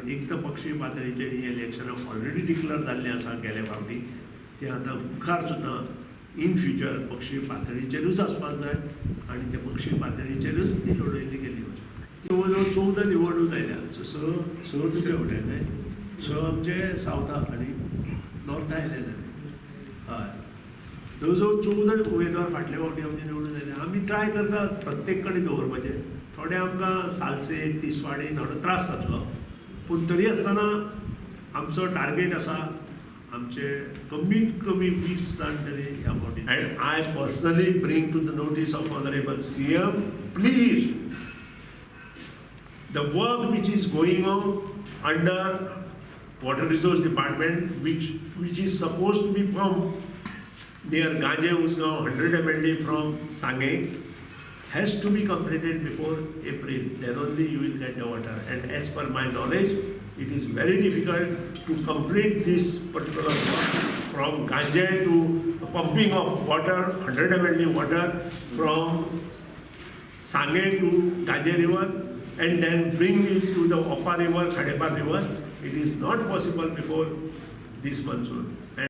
कारण एक तर पक्षीय पातळीचेर ही इलेक्शनां ऑलरेडी डिक्लेअर जाल्लीं आसा गेले फावटी, ती आतां मुखार सुद्दां इन फ्युचर पक्षीय पातळीचेरूच आसपाक जाय आनी त्या पक्षीय पातळीचेरूच ती लडयली गेली वचपाक. जवळ जवळ 14 निवडणूक आयल्या. स स तुमचे वटेन न्हय, 6 आमचे सावथाक आनी नॉर्थाक आयलेले. हय, जवळ जवळ 14 उमेदवार फाटले फावटी आमचे निवडून आयले. आमी ट्राय करतात प्रत्येक कडेन दवरपाचें. थोडे आमकां सालसे तिसवाडी थोडो त्रास जातलो, पूण तरी आसतना आमचो टार्गेट आसा आमचे कमीत कमी 20 जाण तरी ह्या फावटी. And I personally bring to the notice of honourable CM, please, the work which is going on under Water Resource Department, which is supposed to be pumped near Ganje Usgaon, 100 MLD from Sange, has to be completed before April. Then only you will get the water. And as per my knowledge, it is very difficult to complete this particular work from Ganje to pumping of water, 100 MLD water from Sange to Ganje River, and then bring it to the Opa River, Khandepar River. It is not possible before this monsoon. And